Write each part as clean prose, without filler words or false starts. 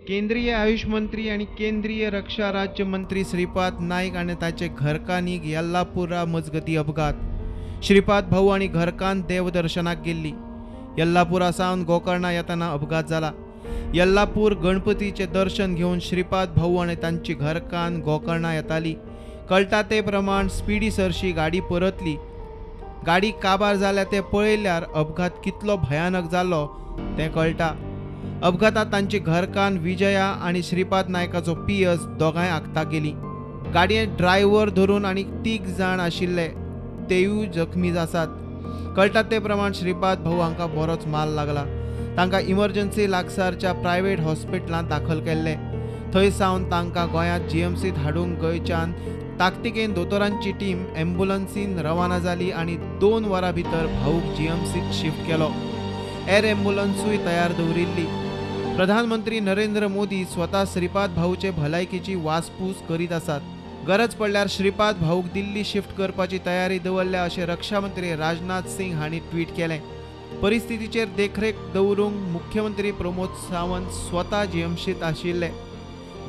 केंद्रीय आयुष मंत्री आनी केंद्रीय रक्षा राज्य मंत्री श्रीपाद नायक आनी ताचे घरकान्नीक यल्लापुरा मजगती अपघात. श्रीपाद भाऊ आनी घरकान्न देवदर्शनाक गेल्ली. यल्लापुरा सावन गोकर्णा येतना अपघात जाला. यल्लापूर गणपतीचे दर्शन घेवन श्रीपाद भाऊ आनी तांची घरकान्न गोकर्णा येताली. कळटा ते प्रमाण स्पिडी सरशी गाडी परतली. गाडी काबार जाल्या ते पळयल्यार अपघात कितलो भयानक जालो तें कळटा. अपघातात तांची घरकान्न विजया आनी श्रीपाद नायकाचो पियस दोगांय आगताक गेली. गाडयेंत ड्रायव्हर धरून आनी 3 जाण आशिल्ले, तेयूय जखमी आसात. कळटा ते प्रमाण श्रीपाद भाऊ हांकां बरोच माल लागला. तांकां इमर्जन्सी लागसारच्या प्रायव्हेट हॉस्पिटलांत दाखल केल्ले. थंय सावन तांकां गोंयांत जीएमसींत हाडूंक गोंयच्यान ताकतिकेन दोतोरांची टीम ॲम्ब्युलन्सीन रवाना जाली आनी 2 वरां भितर भाऊक जीएमसींत शिफ्ट केलो. एअर ॲम्ब्युलन्सूय तयार दवरिल्ली. प्रधानमंत्री नरेंद्र मोदी स्वता श्रीपाद भाऊचे भलायकेची वासपूस करीत आसात. गरज पडल्यार श्रीपाद भाऊक दिल्ली शिफ्ट करपाची तयारी दवरल्या अशें रक्षा मंत्री राजनाथ सिंग हांणी ट्वीट केलें. परिस्थितीचेर देखरेख दवरूंक मुख्यमंत्री प्रमोद सावंत स्वता जीएमसींत आशिल्ले.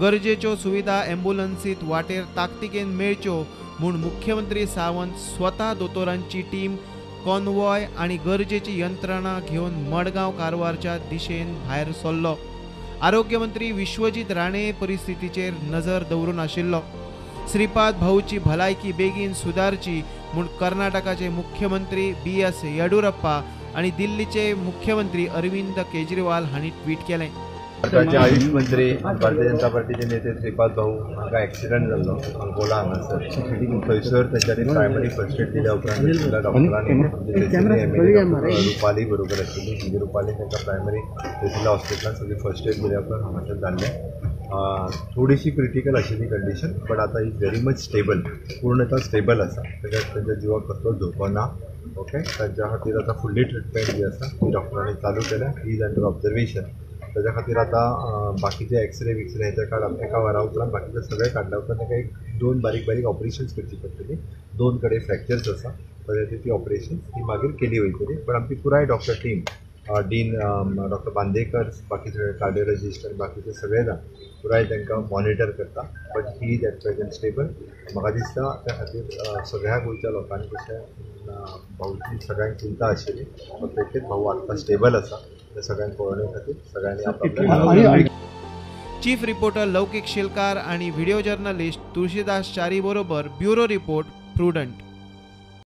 गरजेच्यो सुविधा ॲम्ब्युलन्सीत वाटेर ताकतिकेन मेळच्यो म्हूण मुख्यमंत्री सावंत स्वता दोतोरांची टीम, कॉन्वॉय आनी गरजेची यंत्रणा घेवन मडगांव कारवारच्या दिशेन भायर सरलो. आरोग्यमंत्री विश्वजीत राणे परिस्थितीचेर नजर दवरून आशिल्लो. श्रीपाद भाऊची भलायकी बेगीन सुदारची म्हूण कर्नाटकाचे मुख्यमंत्री BS Yeddyurappa आनी दिल्लीचे मुख्यमंत्री अरविंद केजरीवाल हांणी ट्वीट केलें. भारताचे आयुष मंत्री, भारतीय जनता पार्टीचे नेते श्रीपाद भाऊ हांकां एक्सिडंट जाल्लो अंकोला हांगासर. थंयसर तेंच्यांनी प्रायमरी फर्स्ट एड दिल्या उपरांत डॉक्टरांनी रुपाली बरोबर आशिल्ली, म्हणजे रुपाली तांकां प्रायमरी थंयसरल्या हॉस्पिटलांत सगळी फर्स्ट एड दिल्या उपरांत हांगासर जाल्लें. थोडीशी क्रिटिकल आशिल्ली कंडिशन, बट आतां is very much stable, पूर्णतः स्टेबल आसा. ताच्या जिवाक कसलोच धोको ना. ओके, तांच्या खातीर आतां फुडली ट्रिटमेंट जी आसा ती डॉक्टरांनी चालू केल्या. He is under observation. ताच्या खातीर आतां बाकीचे एक्सरे विक्सरे हेचे काडप एका वरा उपरांत बाकीचे सगळे काडल्या उपरांत ताका एक 2 बारीक बारीक ऑपरेशन्स करची पडटली. 2 कडेन फ्रॅक्चर्स आसा, ताच्या खातीर ती ऑपरेशन्स ती मागीर केली वयतली. बट आमची पुराय doctor team, dean doctor Bandekar, बाकी सगळे कार्डियोलॉजिस्ट आनी बाकीचे सगळे जाण पुराय तांकां मॉनिटर करता. But he is at present stable. म्हाका दिसता त्या खातीर सगळ्या गोंयच्या लोकांनी कशें भाऊची सगळ्यांक चिंता आशिल्ली, परफेक्टली भाऊ आत्तां स्टेबल आसा. ते सगळ्यांक पळोवणे खातीर सगळ्यांनी. चीफ रिपोर्टर लौकिक शिलकार आणि व्हिडिओ जर्नलिस्ट तुळशीदास च्यारी बरोबर ब्युरो रिपोर्ट, प्रुडंट.